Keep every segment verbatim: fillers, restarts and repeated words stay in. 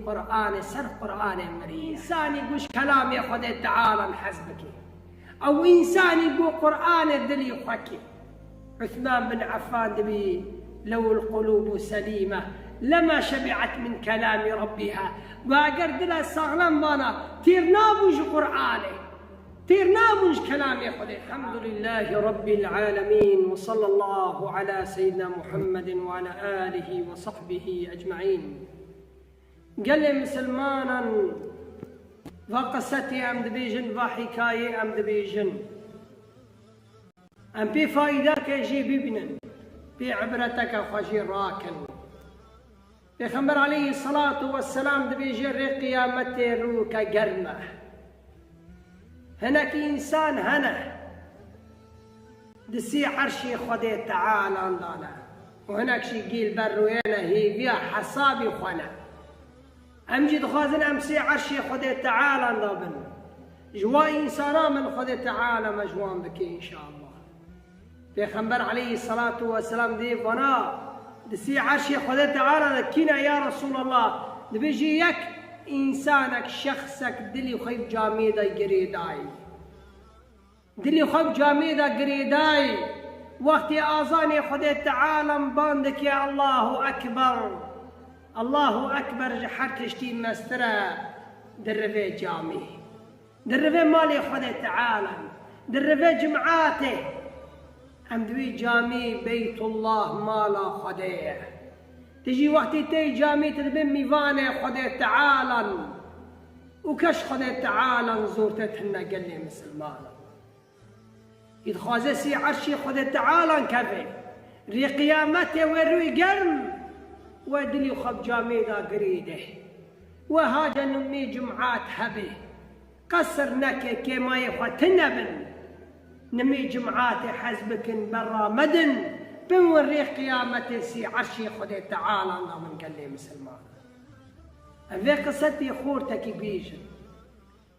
Qur'anê ser Qur'anê mirî. Însanî ku ji kelamê Xwedê Teala hez bike. Ew însanî ku Qur'anê dilî xwe kê. Uthman bin Affan dibî, "Lew el-qulubu selîme, lema şebi'et min kelami Rabbiha." Ku eger dila saxlem vana, têr nabû ji Qur'anê. Têr nabûn ji kelamê Xwedê. Elhamdulillahî Rabbil alemin ve sallallahu ala seyyidina Muhammedin ve ala alihi ve sahbihi ecmaîn. Gelê misilmanan, va qisetê em dibêjin, va hîkayê em dibêjin. Em pê faydake jê bibînin, pê ibreteke xwe jê rakin. Pêxember aleyhisselatu vesselam dibêje, rê qiyametê rûke germ e. Hinek însan hene di sî erşê Xwedê Tealan de ne û hinek jî gîl ber rûyê ne, hêviya hesabî xwe ne. Em jî dixwazin em sî erşê Xwedê Tealan de bin. Ji wa însana min Xwedê Teala me ji wan bike înşallah. Pêxember aleyhisselatu vesselam dê vana, di sî erşê Xwedê Teala de kî ne ya Resulallah? Dibêjî yek însanek, şexsek dilî xwe bi camê de girêdayî. Dilî xwe bi camê de girêdayî. Wextê azanê Xwedê Teala ban dike, Allahu Ekber. Allahu Ekber ji her tiştî mestir e, dirivê camê. Dirivê malê Xwedê Teala, dirivê cimatê. Em di wî camî Beytullah mala Xwedê ye. Tu jî wextî tê camî tu dibê mîvanê Xwedê Teala û keş Xwedê Teala zor te tune gelê misilman. Î dixwaze sî erşê Xwedê Teala keve. Rê qiyametê wê rûy germ, wê dilî xwe bi camê de girêde. Wê hace nimê cimat hebe. Qesir neke, kêmayê xwe tune bin. Nimê cimatê hez bikin, berra medin. Bin win rê qiyametê sî erşê Xwedê Teala da min gelê misilman. Ev vê qisetê xortekî bêjin.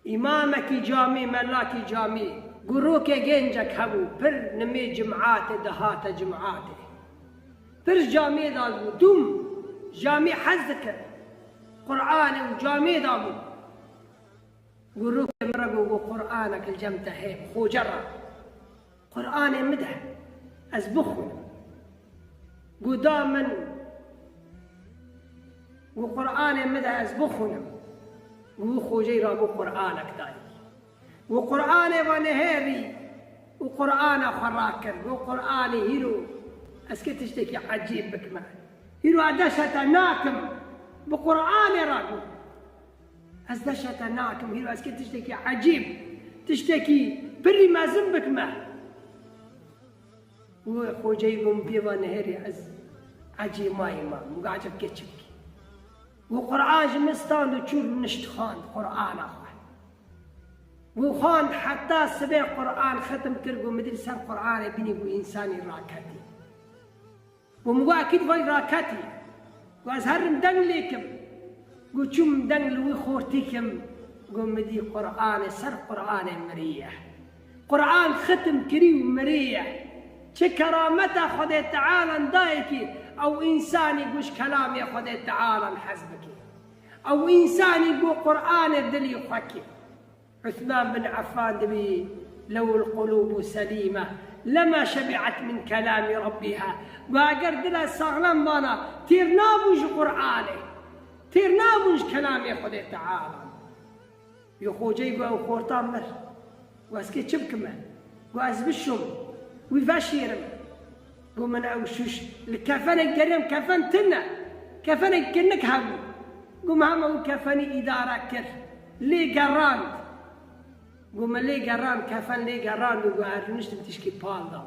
Îmamekî camî, melakî camî, gurokê gencek hebû, pir nimê cimatê dihate cimatê. Pir camê de bû, dûm camî hez dikir. Qur'anê û camê de bû. Gurokê min re got, got, Qur'anek li cem te heye, xoce re. Qur'anê min de, ez bixwînim. Got, da min, got, Qur'anê min de, ez bixwînim. Got, wî xoceyî re got, Qur'anek dayî. Got, Qur'anê ve nihêrî û Qur'ana xwe rakir. Got, Qur'anê hîro, ez kê tiştekî ecêb bikime. Hîro ez deşete nakim, bi Qur'anê re got. Ez deşete nakim, hîro ez kê tiştekî ecêb, tiştekî pirî mezin bikime. Û xoceyî got, pê ve nihêrî ez ecêmayî me. Min got, ecêb kê çi bikî? Got, Qur'an ji min stand û çû nişt xwend, Qur'ana xwe. Got, xwend heta sibê Qur'an xitim kir, got, min dî li ser Qur'anê bînî, got, însanî raketî. Got, min got, ekîd vay raketî. Got, ez herim deng lê kim. Got, çûm deng li wî xortî kim. Got, min dî Qur'anê ser Qur'anê miriye. Qur'an xitim kirî û miriye. Çi kerameta Xwedê Teala dayekî ew însanî got ji kelamê Xwedê Teala hez bike. Ew însanî got Qur'anê dilî xwe kê. Uthman bin Affan dibî, "Lew el-qulubu selîme, lema şebi'et min kelami Rabbiha." Got, eger dila saxlem vana, têr nabûn ji Qur'anê. Têr nabûn ji kelamê Xwedê Teala. Yê xoceyî got, ew xorta mir. Got, ez kê çi bikime? Got, ez bişom. Wî veşêrim. Got, min ew şûş li kefenek geriyam, kefen tune. Kefenek kinik hebû. Got, min hema wî kefenî îdare kir. Lê gerand. Got, min lê gerand, kefen lê gerand û got, ez rûniştim tişkî pal da.